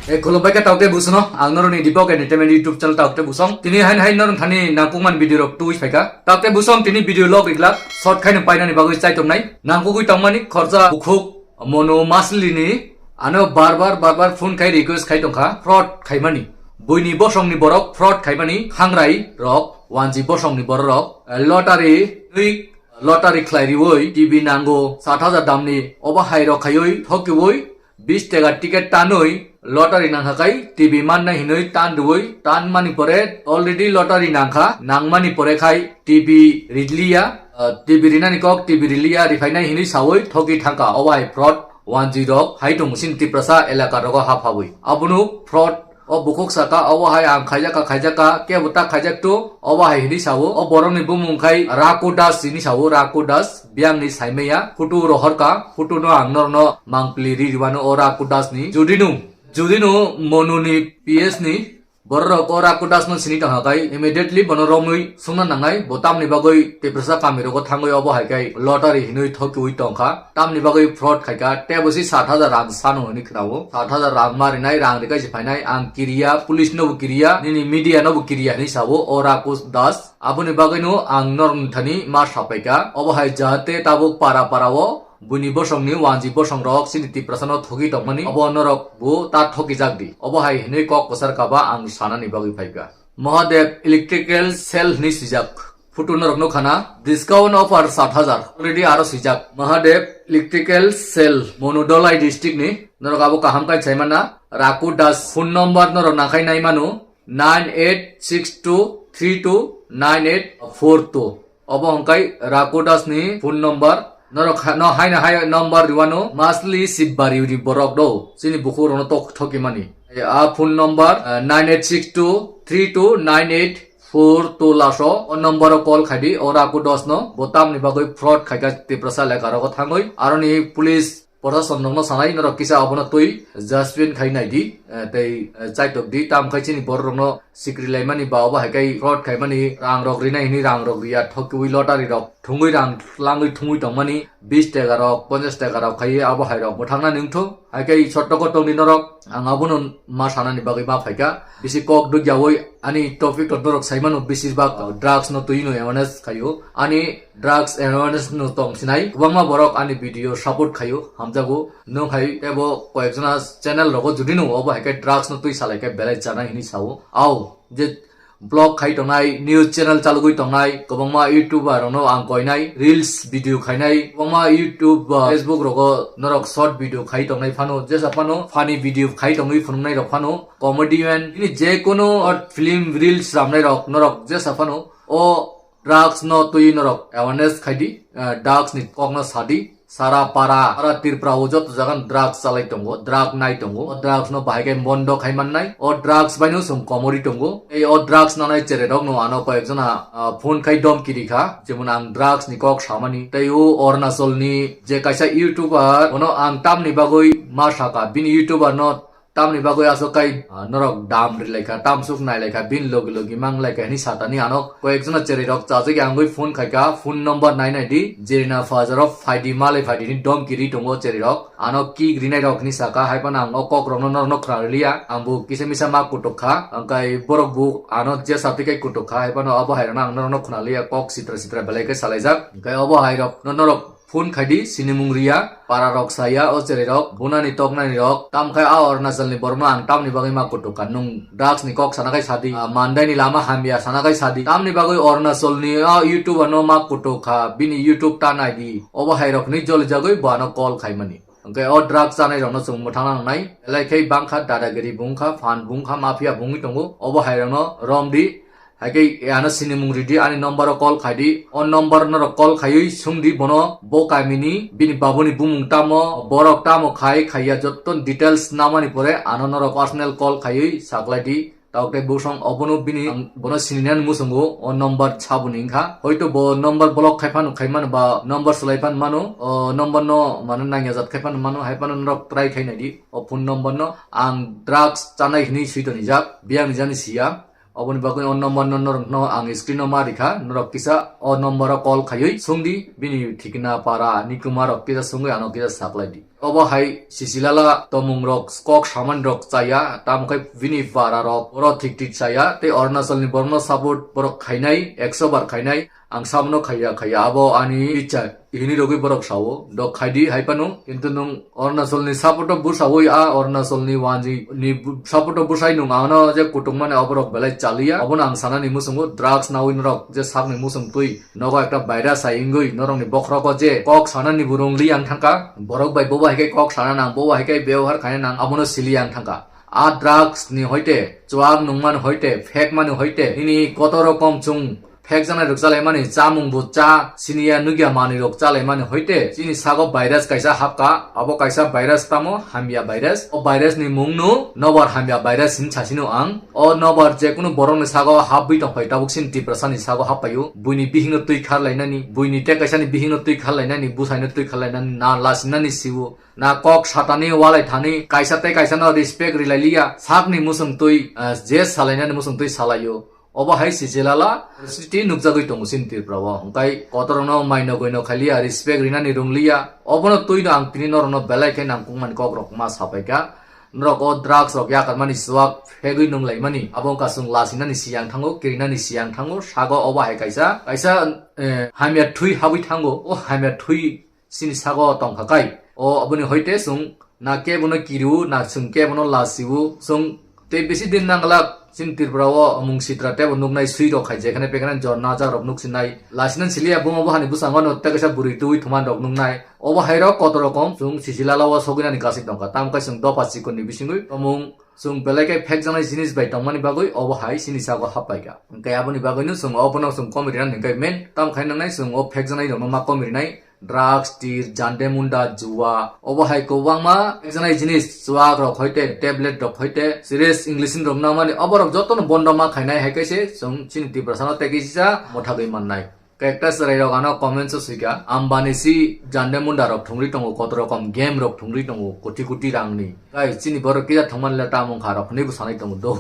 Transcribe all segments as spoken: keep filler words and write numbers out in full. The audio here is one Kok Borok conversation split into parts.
E, khulumbai khe taukte busono, ang noroni Deepak Entertainment YouTube channel taukte busong. Tini hain hain noroni thani nangkukmani video rok twi phaikha. Taukte busong tini video log iglak, short khaino painani bagwi chaitomnai. Nangkukwi tongmani khorja bukhuk Monu Maslini ano bar bar bar bar phone khai request khai tongkha, fraud khaimani. Buini bosongni borok fraud khaimani, hangrai rok, wanji bosongni borok rok, lottery twi lottery khlai riwi T V nango sat hajar damni, obo hai rok khaiwi thokiwi bis tega ticket tanwi lottery nangkha khai T V mannai hinwi tan riwi, tan mani pore already lottery nangkha, nangmani pore khai T V ridliya, ah, T V rinani kok T V riliya riphainai hinwi sawi thoki thangkha, obo hai fraud wanji rok hai tongo chini Tiprasa elaka rogo haphawi. Abono fraud o bukhuk saka, obo hai ang khaijakha, khaijakha, kebo ta khaijak to, obo hai hinwi sawo. O borokni bumung khai Raku Das hinwi sawo, Raku Das, biyangni saimaya, photo rohorka, photo no ang norno mangpli ri rwano o Raku Das ni. Judino, judino Monuni P S ni borok o Raku Das no sini tongha khai, immediately bono romwi sungna nangnai, bo tamni bagwi Tiprasa kami rogo thangwi obo hai khai lottery hinwi thokiwi tongkha. Tamni bagwi fraud khaikha, tebo si sat hajar rang sano hinwi khnawo. Sat hajar rang marinai, rang rikai se phainai, ang kiriya, police nobo kiriya, nini media nobo kiriya hinwi sawo o Raku Das. Aboni bagwino ang norok thani ma sapaikha. Obo hai jahate tabuk para para o buini bosongni wanji bosong rok chini Tiprasa no thoki tongmani, obo norok bo ta thoki jak di. Obo hai hinwi kok kwsar kaba ang sanani bagwi phaikha. Mahadev Electrical Cell hinwi swijak. Photo norok nukha na, discount offer sat hajar. Already aro swijak. Mahadev Electrical Cell, Monudolai district ni. Norok abo kaham kai saimana. Raku Das phone number norok nakhai nai mano. Nine eight six two three two nine eight four two. Obo hwnkhe Raku Das ni phone number. Norok ha-, no haino hai number riwano masli sibari ri borok do. Chini bukhuk rono tok thoki mani. A phone number, ah, nine eight six two three two nine eight four two laso. O number o call khaidi, o Raku Das no. Bo tamni bagwi fraud khaika Tiprasa leka rogo thangwi. Aroni police Proshasonrokno sanai, norok kisa obono twi judgment khai nai di, eh, tei, eh, chaitok di, tam khai chini bororokno sikri laimani ba obo hai khai fraud khaimani, rangrok rinai hwnwi rangrok riya, thokiwi lottery rok thwngwi rang langwi thwngwi tongmani, bis taka rok, ponchas taka rok khaiwi abo hai rok mwthangna nungthu. Hai khai sotto ko tongdi norok, ang abono ma sanani bagwi ma phaikha. Bisi kok dukyawi ani topic rok norok saimano, besir bak drugs no twi no awareness khaio. Ani drugs awareness no tong sinai kwbangma borok ani video support khaio, hamjago. Nwng hai tebo koyekjona channel rogo jodi no obo hai khe drugs no twi salai khe belai chanai hinwi sao. Ao je blog khai tongnai, news channel chalugwi tongnai, kwbangma YouTuber rokno ang koinai, reels video khainai, kwbangma YouTube, uh, Facebook rogo norok short video khai tongnai phano, jesa phano funny video khai tongwi phunuknai rok phano, comedian, bini je kono short film reels ramnai rok norok jesa phano o drugs no twi norok awareness khaidi, ah, drugs ni kok no sadi, sara para, sara Tripura o joto jaga no drugs chalai tongo, drug nai tongo, o drugs no bahai khe bondo khai mannai, o drugs bai no chwng komori tongo, ei o drugs nanai cherai rok no ano koyek jona, ah, phone khai domki rikha, jemon ang drugs ni kok samani, tei o Arunachal ni je kaisa YouTuber, bono ang tamni bagwi ma saka, bini YouTuber no tamni bagwi aswk kai, ah, norok dam ri laikha, tamsuk nai laikha, bini logi logi mang laikha hwnwi satani ano koyekjona cherai rok chajagwi angwi phone khaikha, phone number nai nai di, Jerina Fazaro phaidi malai phaidi ni domki ri tongo cherai rok, ano kick rinai rok hwnwi saka, hai phano ang o kok rokno norokno khna rwliya, ang bo kisa misa ma kutuk kha, hwnkhe borok bo ano jesa twi kai kutuk kha, hai phano abo hai rokno ang norokno khna liya, kok sitra sitra belai khe salaijak, hwnkhe obo hai rok no norok phone khaidi, sinimung riya, para rok saya, o cherai rok, bunani toknani rok, tam khai a Arunachal ni borok no ang tamni bagwi ma kutuk kha, nwng drugs ni kok sana khai sadi, ah, Mandai ni lama hamya sana khai sadi, tamni bagwi Arunachal ni a YouTuber no ma kutuk kha, bini YouTube ta nai di, obo hai rok ni joli jagwi bo ano call khai mani. Hwnkhe o drugs chanai rok no chwng mwthangna nangnai, belai khai bangkha, dadagiri bungkha, phan bungkha, mafia bungwi tongo, obo hai rok no rom di, Hai khe ano sinimung ridi, ani number o call khaidi. O number norok call khaiwi swngdi bono, bo kamini, bini babuni bumung tamo, borok tamo khai khaiya, jotto details namani pore ano norok personal call khaiwi saklaidi. Taukte bosong obono bini, ang bono sininani muchungo o number saboni wngkha. Hoito bo number block khai phano khai mano ba number swlai phano mano, o number no mano nangya jat khai phano mano, hai phano norok try khai naidi o phone number no. Ang drugs chanai hinwi swi tonijak, biyang ni jani siya. Oboni bagwi o number no norok no ang screen o ma rikha, norok kisa o number o call khaiwi sungdi, bini thikna para ni kwma rok kisa sungwi ano kisa saklai di. Obo hai Sisilala tomung rok, kok saman rok chaya, tamo khe bini para rok oro thik thik chaya, tei Arunachal ni borok no support borok khainai, ekso bar khainai, ang sabono khaiya khaiya, abo ani icha hini rogwi borok sao, dok khaidi hai phano, kintu nwng Arunachal ni support o bwsawi a Arunachal ni wanji ni bu-, support o bwsai nwng ano je kutung mani oborok belai chaliya, obono ang sanani muchungo drugs nawi norok je sakni muchung twi nogo ekta virus hai wngwi norokni bokhorogo je kok sanani bo rwngli ang thangkha, borok bai bobo hai khe kok sana nang, bobo hai khe bebohar khaina nang, abono sili ang thangkha. A drugs ni hoite, chuak nungmani hoite, phekmani hoite, nini koto rokom chwng phekjaknai rwk chalaimani, chamung bo cha, siniya nukya manwi rok chalaimani hoite, chini sago virus kaisa hapka, abo kaisa virus tamo hamya virus. O virus ni mungno nobar hamya virus hin sasino ang. O nobar jekunu borokni sago hapwi tongphai, tabuk sini Tiprasani sago happaio. Buini bihikno twi kharlainani, buini tei kaisani bihikno twi kharlainani, bwsaino twi kharlainani, na lasinani siwo, na kok satani walai thani, kaisa tei kaisano respect rilailiya, sakni muchung twi, ah, je salainani muchung twi salaio. Obo hai Sisilala city nukjagwi tongo chini Tripura o. Hwnkhe kotorokno maino goino khailiya, respect rinani rwngliya. Obono twino ang tini norokno belai khe nangkukmani kokrok ma sapaikha. Norok o drugs rok yakarmani, chuak phegwi nunglaimani, abo wngkha chwng lasinani siyang thango, kirinani siyang thango, sago obo hai kaisa, kaisa, eh, hamya thui habwi thango, o hamya thui chini sago tongkha kai. O aboni hoite chwng na kebono kirio, na chwng kebono lasio, chwng tei bisi din nangla chini Tripura o mung sitra tebo nuknai sui rok khai, jekhane pekhane jorna jak rok nuksinai. Lasinani siliya buma bo hani bwskango no tei kaisa bwrwi twi thuman rok nuknai. Obo hai rok kotor rokom chwng Sisilala o sogwi nani gasik tongkha. Tamo khe chwng dopha chikon ni bisingwi tomung chwng belai khe phekjaknai jinis bai tongmani bagwi obo hai chini sago happaikha. Hwnkhe aboni bagwino chwng obono chwng komi rinani hwnkhe main tamo khai nangnai chwng o phekjaknai rokno ma komi rinai. Drugs, tir, jande munda, jua, obo hai kwbangma phekjaknai jinis, chuak rok hoite, tablet rok hoite, serious English rok nangmani, obo rok jotono bondo ma khainai hai khe se chwng chini Tiprasano tei kisa mothagwi mannai. Kekta chwrai rok ano comments o swika, Ambani si jande munda rok thwngwi tongo, kotor rokom game rok thwngwi tongo, koti koti rangni. Kai chini borok kisa thwngmani le tamo wngkha rok hwnwi bo sanai tongo do.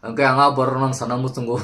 Hwnkhe ang a borok nang sana muchungo.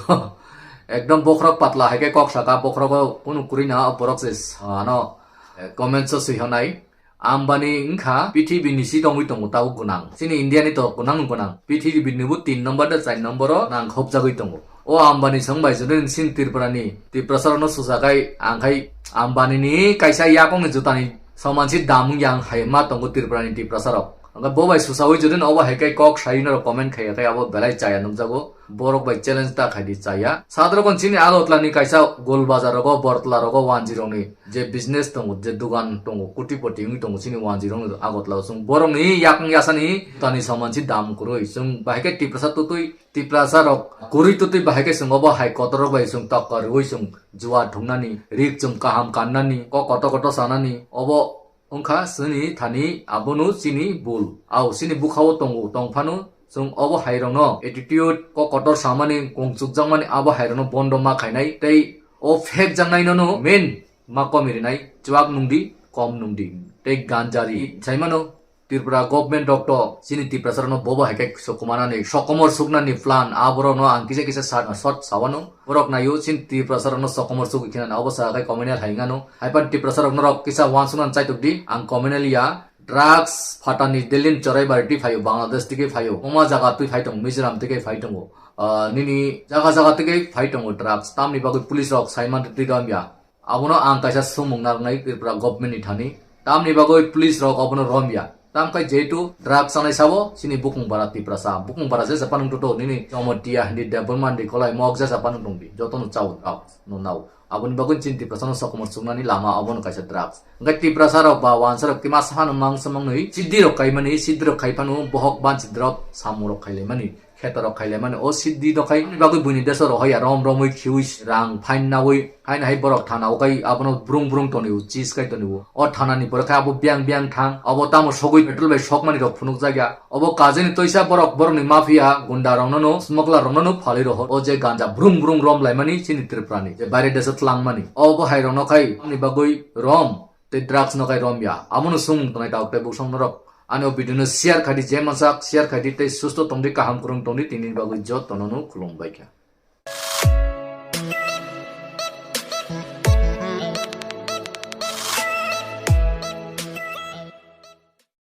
Ekdom bokhorok patla hai khe kok saka, bokhorogo kunu kwrwi na borok se ano, eh, comments o swi honai. Ambani wngkha pithibini si tongwi tongo tabuk gwnang. Chini India ni to gwnang gwnang. Pithibini bo tin number da char number o nang khopjagwi tongo. O Ambani song bai jodi chini Tripura ni, Tiprasa rokno sujakai ang khai Ambani ni kaisa yakong ni jutani soman si dam wng yang hai ma tongo Tripura ni Tiprasa rok. Hwnkhe bo bai susawi jodi no obo hai khe kok sai norok comment khaiya khe abo belai chaya nukjago. Borok bai challenge ta khaidi chaya. Sadrokon chini Agartala ni kaisa Gol Bazar rogo, Bortala rogo, wanji rokni je business tongo, je dugan tongo, kotipoti wngwi tongo chini wanji rokni Agartala o. Chwng borokni yakung yasani tani soman si dam kwrwi. Chwng bahai khe Tiprasa tutwi, Tiprasa rok kwrwi tutwi bahai khe chwng obo hai kotor rok bai chwng tokka rwui chwng jua thungnani, rik chwng kaham kannani, kok kotor kotor sanani, obo wngkha chini thani abono chini bul. Au chini bwkhao tongo, tongphano chwng obo hai rokno attitude, kok kotor samani, kung chukjakmani abo hai rokno bondo ma khainai tei o phekjaknai nono main ma komi rinai, chuak nungdi, kom nungdi tei ganjari. Saimano Tripura government rok to chini Tiprasa rokno bobo hai khe sokomanani, sokomor suknani plan aborokno ang kisa kisa sa-, short sawano. Borok naio chini Tiprasa rokno sokomor sugwi khenani abo sa khai communal hai wngano. Haipan Tiprasa rok norok kisa uansuknani chaitok di, ang communal ya. Drugs phatani Delhi ni Choraibari twi phaio, Bangladesh twi khe phaio, oma jaga twi phai tongo, Mizoram twi khe phai tongo. Ah, nini jaga jaga twi khe phai tongo drugs, tamni bagwi police rok saiman twi romya. Abono ang kaisa sumung narwknai Tripura government ni thani. Tamni bagwi police rok obono romya. Tamkhe jehetu drugs chanai sabo chini bukung bara Tiprasa. Bukung bara je japan wng toto nini Jamatia hindi Debbarma hindi kolai mok je japan wng tongdi. Jotono chao drugs no nao. Aboni bagwi chini Tiprasa no sokomor chuknani lama obono kaisa drugs. Hwnkhe Tiprasa rok ba wansa rok kima saphano mangsa mangnwi siddi rok kaimani, siddi rok kaiphano bohok banchi drop samung rok khailaimani. Kheto rok khailaimani o siddi dokhai bagwi buini deso rohorya rom romwi khiwi rang fine nawi haino hai borok thana o kai abono brung brung tonwi o chis kai tonwi o. O thana ni pore khe abo biang biang thang abo tamo sogwi petrol bai sokmani rok phunuk jakya. Obo kajini toisa borok borokni mafia gunda rokno no smuggler rokno no phalwi rohor. O je ganja brung brung rom laimani chini Tripura ni je baire deso twlangmani obo hai rokno khai amni bagwi rom tei drugs no kai romya. Abono sung tongnai tabuk tei buksong norok. Ani o video no share khaidi, je mansak share khaidi tei susto tongdi, kaham kwrwng tongdi, tini bagwi jotono no khulumbaikha.